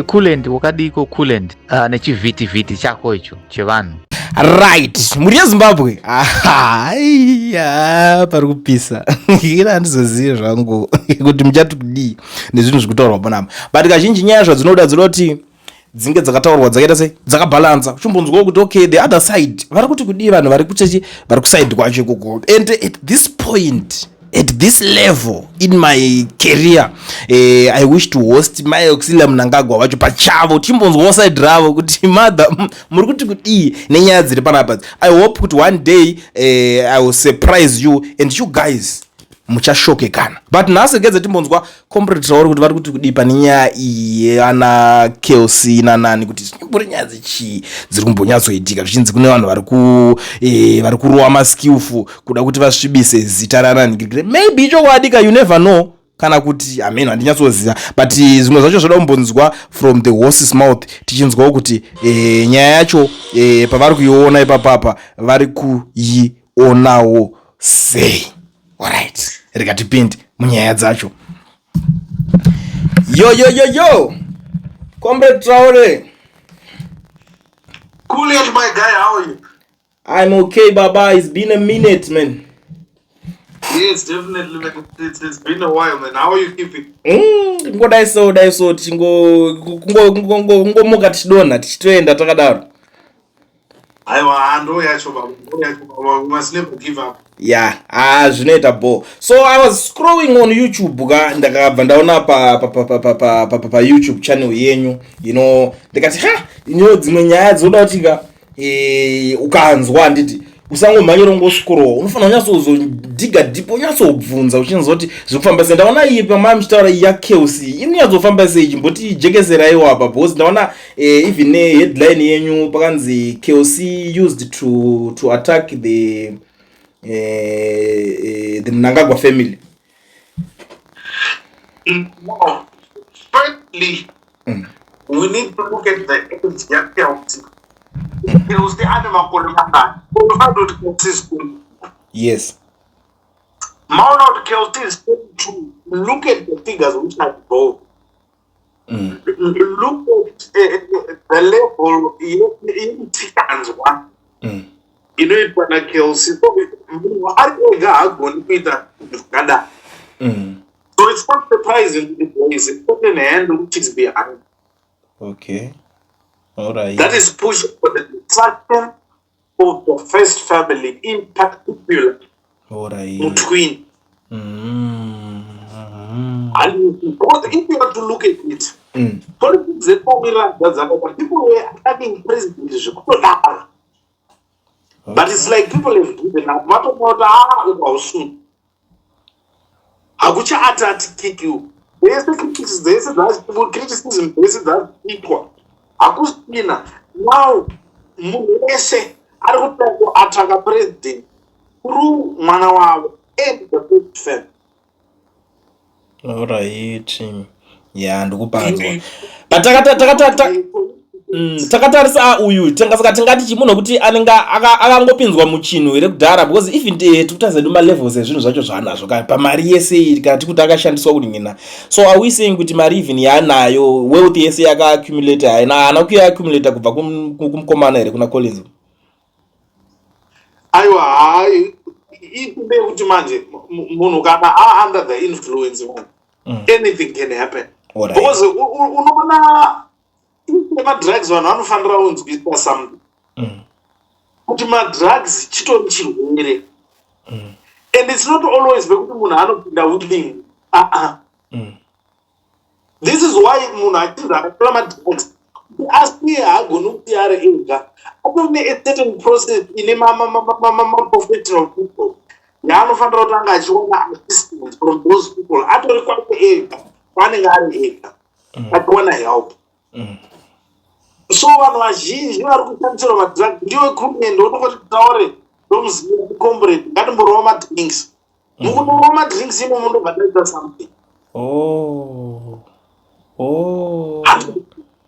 Kulend, wakadiko Kulend? Nechivhitivhiti chako icho chevanhu. Right, mhuri yeZimbabwe, aiya, pari kupisa. Ina handizozivi zvangu kuti muchati kudii nezvinhu zviri kutaurwa panapa, but kazhinji nyaya zvadzinoda dzinoda kuti dzinge dzakataurwa dzakaita sei, dzakabhalansa, uchimbonzwawo kuti okay, the other side vari kuti kudii, vanhu vari kuchechi, vari kuside kwacho ikoko. And at this point, at this level in my career, I wish to host Mai Auxilia Mnangagwa vacho pachavo, tichimbonzwawo side ravo kuti mother, muri kuti kudii nenyaya dziri panapa. I hope kuti one day I will surprise you and you guys muchashokekana. But nhasi regedze timbonzwa Comrade Traore kuti vari kuti kudii pane nyaya iyi ana Kelc nanani, kuti zvimbori nyaya dzechii dziri kumbonyatsoitika, zvichinzi kune vanhu vari kurova maskillful kuda kuti vasvibise zita ranani. Maybe ichokwadi ka, you never know, kana kuti hameno, handinyatsoziva, but zvimwe zvacho zvoda kumbonzwa from the horse's mouth, tichinzwawo kuti nyaya yacho pavari kuiona ipapapa, vari kuionawo sei. Alright, rega tipinde munyaya dzacho. Yo, yo, yo, yo, Comrade Traore. Cool, my guy, how are you? I'm okay, baba. It's been a minute, man. Yes, definitely, man. It's been a while, man. How are you keeping? Ngodai so, dai so, tichingomuka tichidonha, tichitoenda takadaro. Aiwa, ndo yacho baba, ndo yacho baba. We must never give up. Yeah, ah, zvinoita bo. So I was scrolling on YouTube ka, ndakabva ndaona pa YouTube channel yenyu, ndikati ha, dzimwe nyaya dzoda kuti ka ukanzwa, handiti, usangomhanyira ungoscroll, unofanira kunyatsozodiga deep, unyatsobvunza uchinzwa kuti zviri kufamba sei. Ndaona iyi pamai muchitaura iyi yaKelc inonyatsofamba sei, chimboti jekeseraiwo apa, because ndaona even neheadline yenyu pakanzi "Kelc used to attack the Mnangagwa family". Now, firstly, we need to look at the age yaKelc. Kelc ane makore mangani? Unofanira kuti Kelc is 22. Maona kuti Kelc is 22. Look at the figures which are involved. Look at the level yemutikanzwa inoitwa naKelc. So munhu ari ega haagoni kuita zvakadai. So it's not surprising kuti there is a certain hand which is behind that is pushing for the destruction of the first family, in particular mutwin. And because if you are to look at it, politics dzepamiradza dzakaita, people were attacking president zvekutodaro, but it's like people have given up, vatoona kuti a ukausunga hakuchaatakikiwo dzese criticism, dzese criticism dzese dzaitwa hakusina. Now munhu wese ari kuda kuataka president through mwana wavo and the first family. Alright, ya, ndikupanzwa, but takatarisa uyu, saka tingati chimunhu kuti anenge akangopinzwa muchinhu here kudhara? Because even tikutarisa edu malevels ezvinhu zvacho zvaanazvo ka, pamari yese iyi, kana tikuti akashandiswa kuningina, so are we saying kuti mari even yaanayo, wealth yese yakaaccumulata, haina, haana kuiaccumulata kubva kumukomana here, kuna Collins? Aiwa, hai, ndeyekuti manje munhu kana aunder the influence, man, anything can happen. Because unoona madrugs, vanhu vanofanira kunzwisisa something kuti madrugs chitori chirwere and it's not always pekuti munhu anopinda willing, aa. This is why munhu achinzi akatora madrugs, asi haagoni kuti ari ega, atori ne a certain process ine maprofessional people yaanofanira kuti anga achiwana assistance from those people, atori kwake ega, kwaanenge ari ega, achiwana help. So vanhu vazhinji vari kushandisirwa madrugs ndiwe crewman, unongoti taure ndomuziva comrade, ngatimborova madrinks. Mukutorova madrinks imomo ndobva taita something.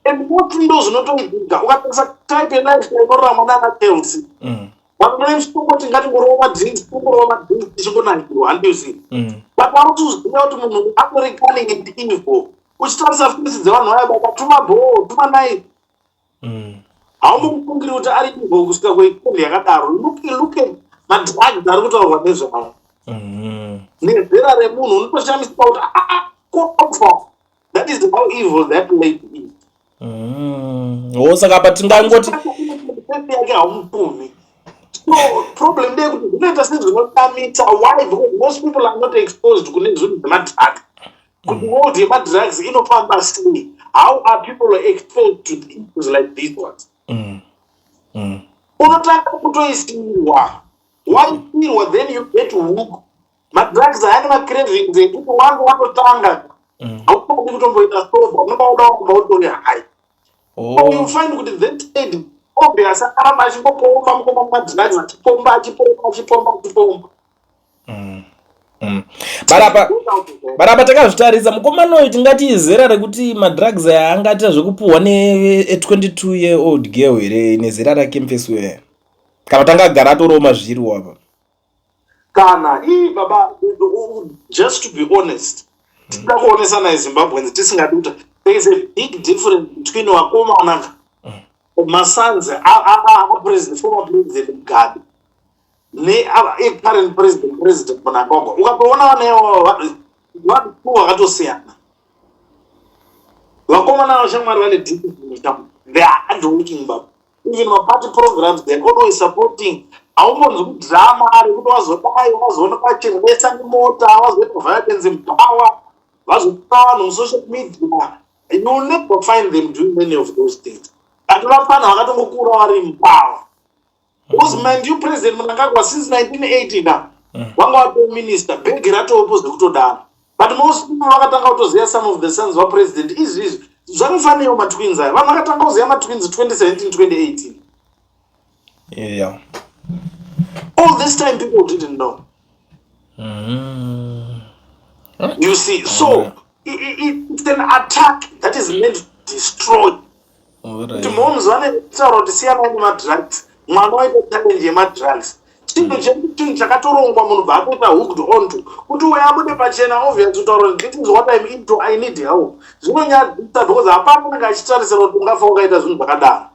And moti ndo zvinotoitika ukatarisa type yelifestyle inoraramwa nana Kelc. Vanhu vanenge ngatingorova madrinks, tingorova madrinks, tichingonakirwa, handiuzivi. But vanotoziva kuti munhu atori cunning and evil. Uchitarisa face dzevanhu vaya baba, tuma bhoo, tuma nai, haumbomufungira kuti ari evil kusvika kuextent yakadaro. Look at madrugs ari kutaurwa nezvavo nezera remunhu. Unotoshamisika kuti, "Ah, ah, kofa." That is how evil that lady is. O, saka apa tingangoti Face yake haumupfumi. So problem ndeyekuti zvinoita sezvinodamita. Why? Because most people are not exposed kune zvinhu zvemadrugs, kuti world yemadrugs inofamba sei. How are people exposed to the issues like these ones? Unotanga kutoisirwa, waisirwa, then you get hook. Madrugs aya nemacravings ekuti wange watotanga, hausadi kutomboita sober, unoba uda kuramba utori high. So you find kuti that lady obvious akaramba achingopomba mukoma mumadrugs, achipomba, achipomba, achipomba, achipomba. Barapa takazvitarisa, mukomana uyu tingati izera rekuti madrugs aya angaita zvekupuhwa ne22 year old girl here, nezera rake mufesi uya, kana kuti angagara atoriwo mazviri apa? Kana ii baba, just to be honest, tinoda kuonesana eZimbabweans tisingadi kuti there is a big difference between vakomana, masons apresident, former President Mugabe, necurrent president, President Mnangagwa. Ukatoona vana ivavo vanhu vakatosiyana. Vakomana vashamwari vane discipline, they are hardworking baba. Even maparty programs, they are always supporting. Haumbonzi kudrama rekuti wazodai, wazoona vachirwesa nemota, wazoita violence mupower, vazopa vanhu musocial media. You will never find them doing many of those things. But vapana vakatongokura vari mupower, because mind you, President Mnangagwa since 1980 na vanga vato minister, bhegi ratopo zvekutodaro. But most people vakatanga kutoziva some of the sons vapresident izvi izvi zvakafanirawo matwins aya. Vanhu vakatanga kuziva matwins 2017, 2018. All this time people didn't know. You see, so it's an attack that is meant to destroy. Kuti moms vanetaura kuti siyanai nemadrugs, mwana waita challenge yemadrugs, chinhu chinhu chakatorongwa. Munhu bva atoita hooked onto kuti uyo abude pachena, obvious kutaura kuti, "This is what I'm into, I need help." Zvinonyadzisa because hapana unenge achitarisira kuti ungafa wakaita zvinhu zvakadaro.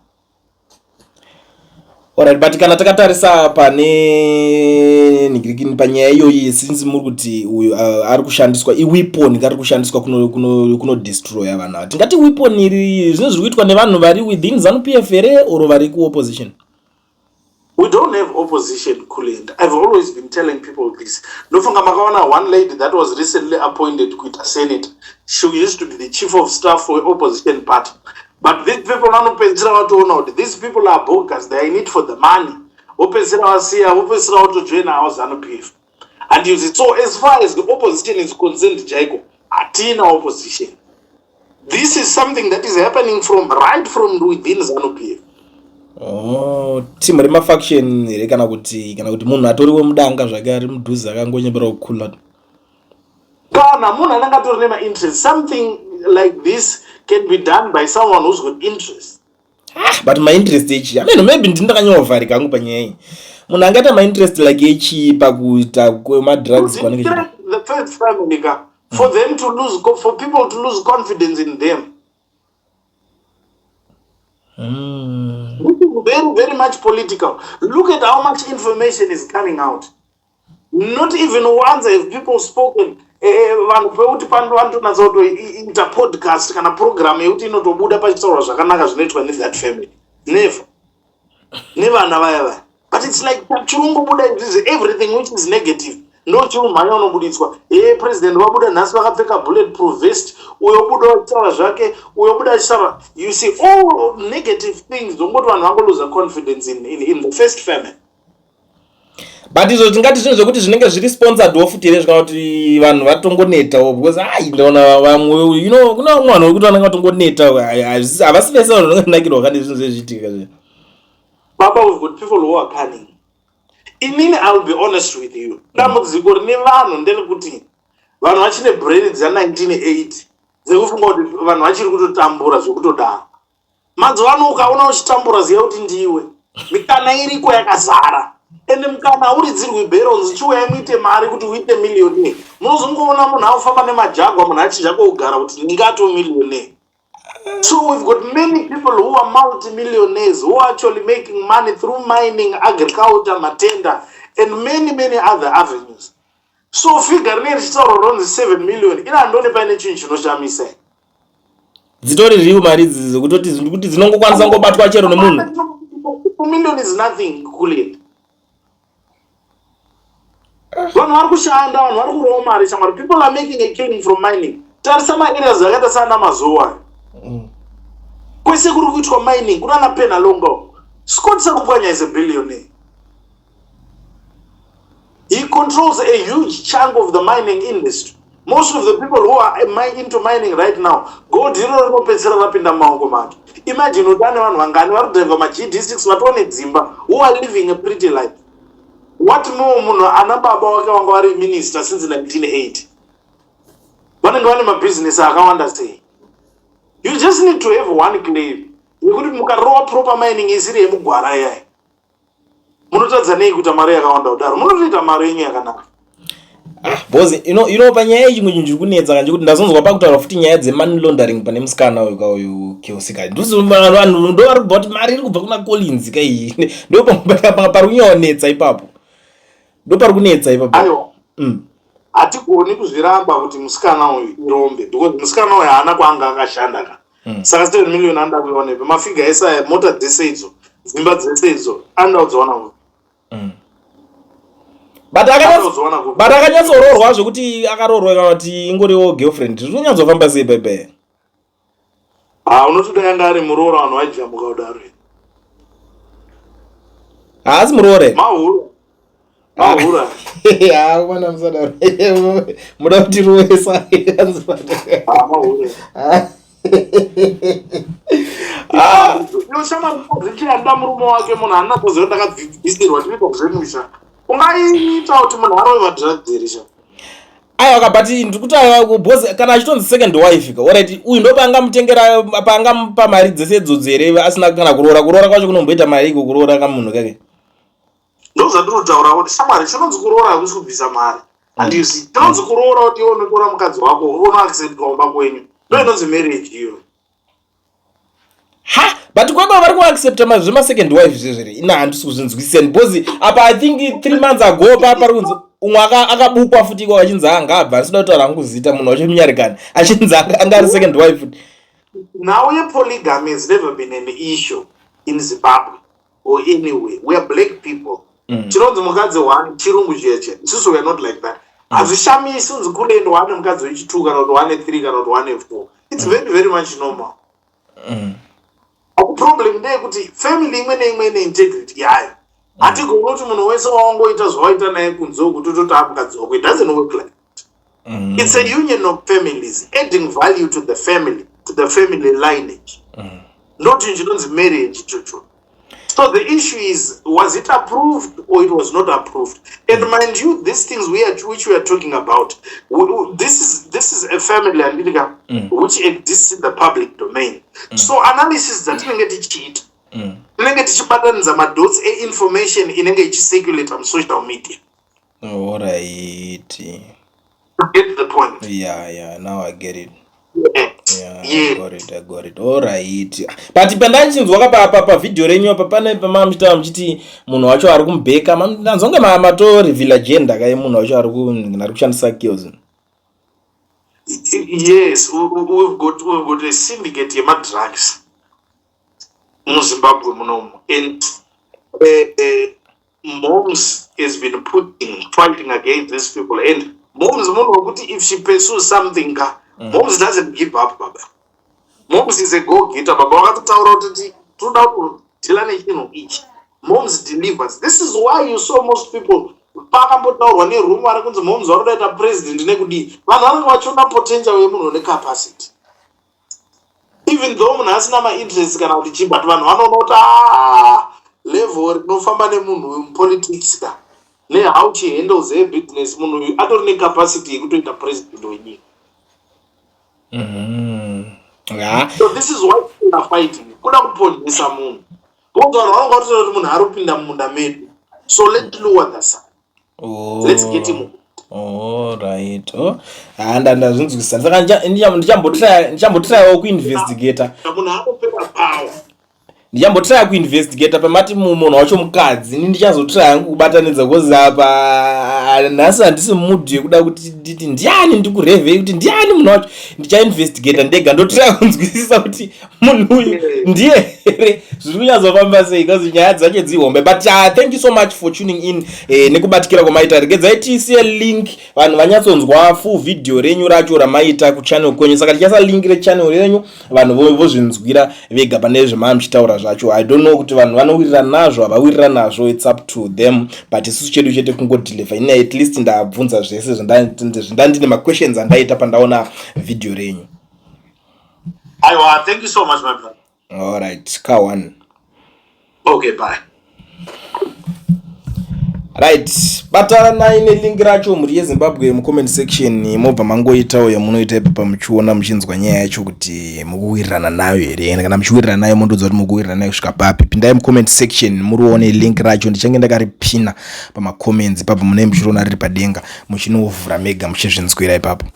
Alright, but kana takatarisa pane nigirikini panyaya iyoyi, since muri kuti uyu ari kushandiswa iweapon, kari kushandiswa kunodestroya vanhu ava, tingati weapon iri zvinhu zviri kuitwa nevanhu vari within ZANU PF here or vari kuopposition? We don't have opposition, Kulend. I've always been telling people this. Nofunga makaona one lady that was recently appointed kuita senator. She used to be the chief of staff for opposition party. But these people vanopedzisira vatoona kuti these people are bogus, they are in it for the money. Vopedzisira vasiya, vopedzisira votojoina our ZANU PF. And you see, so as far as the opposition is concerned, Jaiko, hatina opposition. This is something that is happening from right from within ZANU PF. Oh, team remafaction here, kana kuti munhu atori wemudanga zvake ari mudhuze akangonyepera kukula? Kana munhu anenge atori nemainterest. Something like this can be done by someone who's got interest. Ah, but mainterest echii? Ameno, maybe ndini ndakanyovharika hangu panyaya iyi. Munhu angaita mainterest like echii pakuita kwemadrugs kwanenge? The first family ka, for them to lose, for people to lose confidence in them. This is very, very much political. Look at how much information is coming out. Not even once have people spoken. Vanhu pekuti vanotonatsa kutoita podcast kana program yekuti inotobuda pachitaurwa zvakanaka zvinoitwa nethat family. Never. Nevana vaya vaya. But it's like chirungobuda izvizvi, everything which is negative ndo chirumhanya unobuditswa. E president vabuda nhasi vakapfeka bullet proof vest, uyo buda achitaura zvake, uyo buda achitaura. You see, all negative things, zongoti vanhu vangoluza confidence in the first family. But izvo tingati zvinhu zvekuti zvinenge zviri sponsored futi here, kana kuti vanhu vatongonetawo? Because ai, ndaona vamwe, kuna vamwe vanhu vekuti vanenge vatongoneta. Havasi vese vanhu vanonakirwa kane zvinhu zvezviitika zve. Baba, we've got people who are cunning. Inini, I will be honest with you, dambudziko rine vanhu nderekuti vanhu vachine brain dza1980 dzekufunga kuti vanhu vachiri kutotambura zvekutodaro. Mazuva ano ukaona uchitambura, ziva kuti ndiwe mikana iriko yakazara. Ende mukana hauridzirwi bhero unzi chiuyai muite mari kuti uite millionaire. Munozongoona munhu akufamba nemajagwa, munhu achinja kogara kuti ndingato millionaire. So we've got many people who are multimillionaires who are actually making money through mining, agriculture, matender and many, many other avenues. So figure rinenge richitaurwa ronzi 7 million, ina handione paine chinhu chinoshamisa. Dzitori real mari idzi dzekutoti kuti dzinongokwanisa ngobatwa chero nemunhu. 2 million is nothing kule. Vanhu vari kushanda, vanhu vari kurova mari, shamwari. People are making a killing from mining. Tarisa maareas akaita saana Mazowa, kwese kuri kuitwa mining, kunana Penhalonga. Scott Sakupwanya is a billionaire. He controls a huge chunk of the mining industry. Most of the people who are into mining right now, gold iro rinopedzisira rapinda mumaoko make. Imagine kuti ane vanhu vangani vari kudhraivha maGD6, vatova nedzimba, who are living a pretty life. What more munhu ana baba wake vanga vari minister since 1980, vanenge vane mabhizinesi akawanda sei? You just need to have one claim yekuti mukarova proper mining isiri yemugwara iyai, munotadza nei kuita mari yakawanda kudaro? Munotoita mari yenyu yakanaka. Because you know panyaya yechimwe chinhu chiri kunetsa kanje kuti ndazonzwa pakutaura futi nyaya dzemoney laundering pane musikana uyu ka, uyu Kelsey. Vanhu ndo vari kubva kuti mari iri kubva kuna Collins ka iyi. Ndo pari kunyanyonetsa ipapo, ndo pari kunetsa ipapo. Aiwa, hatigoni kuzviramba kuti musikana uyu irombe, because musikana uyu haana kwaanga akashanda ka. Saka 7 million anoda kuionepi? Mafiga ese aya, mota dzese idzo, dzimba dzese idzo, anoda kudziwana kupi? But Anoda kudziwana kupi? But akanyatsoroorwa zvekuti akaroorwa kana kuti ingoriwo girlfriend, zvinonyatsofamba sei pepe? Ha, unotoda yanga ari muroora, vanhu vaijamuka kudaro. Haasi muroore. Mahura, mahura. Ha, mana musadaro, muda kutirovesa. Ha, mahura. Inoshamari murume wake, munhu haana kuziva. Ndakabvisirwa tinoita zvemusha, ungaita kuti munhu arove madrugs here sha? Aiwa, but ndiri because kana achitonzi second wife ka, alright, uyu ndo paangamutengera, paangamupa mari dzese idzodzo here asina kana kuroora? Kuroora kwacho kunomboita mari iko, kuroora kamunhu kake? Ndo zvandinotaura kuti shamwari, chinonzi kuroora hakusi kubvisa mari, handisi. Chinonzi kuroora kuti iwe unotora mukadzi wako, unoacceptwa kumba kwenyu, ndo inonzi marriage iyo. Ha, but kwekwa vari kuaccepta zvemasecond wife zvezvere, ina handisi kuzvinzwisisani, because apa I think 3 months ago pa pari kunzi umwe akabukwa futi iko, achinzi angabva, handisida kutaura hangu zita, munhu wacho munyarikani, achinzi anga ari second wife futi. Nhau yepolygamy has never been an issue in Zimbabwe or anywhere. We are black people. Chinonzi mukadzi one chirungu cheche. Isusu we are not like that. Hazvishamisi unzi kulendo wane mukadzi wechi2 kana kuti wane 3 kana kuti wane 4. It's very, very much normal. Problem ndeyekuti family imwe neimwe ine integrity yayo. Hatigoni kuti munhu wese wawangoita zvawaita naye kunze uku tototi amukadzi wako. It doesn't work like that. It's a union of families adding value to the family, to the family lineage. Ndo chinhu chinonzi marriage ichocho. So the issue is, was it approved or it was not approved? And mind you, these things which we are talking about, this is a family andika which exists in the public domain. So analysis dzatinenge tichiita, tinenge tichibatanidza madots einformation inenge ichicirculata musocial media. Alright. You get the point? Yeah, now I get it. Yeah, I got it, I got it. Alright. But pandachinzwa ka pavhidhiyo renyu apa, pane pamamuchitaura muchiti munhu wacho ari kumubheka, ndanzwa kunge matorevhila gender ka yemunhu wacho ari kushandisa kills. Yes, we've got a syndicate yemadrugs muZimbabwe munomu, and Moms has been putting fighting against these people, and Moms munhu wekuti if she pursues something ka, Moms doesn't give up, baba. Moms is a go getter, baba. Vakatotaura kuti toda kudhila nechinhu ichi, Moms delivers. This is why you saw most people pakambotaurwa nerumour ari kunzi Moms vari kudaita president nekudii, vanhu vanenge vachiona potential yemunhu necapacity, even though munhu asina mainterest kana kuti chii, but vanhu vanoona kuti "Ah, level rinofamba nemunhu uyu mupolitics ka, nehow she handles her business, munhu uyu atori necapacity yekutoita president wenyika." So this is why we are fighting, kuda kupondesa munhu, because vanhu vanonga vatotaura kuti munhu ari kupinda mumunda medu. So let's lower the son. Let's get him. Alright. Oh. Ah, ndazvinzwisisa. Saka ndichambotryawo kuinvestigata. Munhu akupera power. Ndichambotraya kuinvestigata pamati munhu wacho mukadzi. Ini ndichazotraya hangu kubatanidza, because apa nhasi handisi mood yekuda kuti nditi ndiani, ndikurevhei kuti ndiani munhu wacho. Ndichainvestigata ndega, ndotraya kunzwisisa kuti munhu uyu ndiye here, zviri kunyatsofamba sei, because nyaya dzacho dzihombe. But thank you so much for tuning in nekubatikira kwamaita. Regedzai tiisiye link, vanhu vanyatsonzwa full video renyu racho ramaita kuchannel kwenyu. Saka tichaisa link rechannel renyu, vanhu vozvinzwira vega pane zvemaa muchitaura zvacho. I don't know kuti vanhu vanowirira nazvo, havawirira nazvo, it's up to them, but isusu chedu chete kungodeliver. Ini at least ndabvunza zvese zvindandine maquestions andaita pandaona video renyu. Aiwa, thank you so much, my brother. Alright, ka one. Okay, bye. Right, batanai nelink racho, mhuri yeZimbabwe, mucomment section, mobva mangoitawo yamunoita ipapa, muchiona, muchinzwa nyaya yacho kuti mukuwirirana nayo here. Kana muchiwirirana nayo, mondoudza kuti mukuwirirana nayo kusvika papi. Pindai mucomment section, murione link racho. Ndichange ndakaripina pamacomments ipapo, munenge muchiriona riri padenga, muchinovhura mega muchizvinzwira ipapo.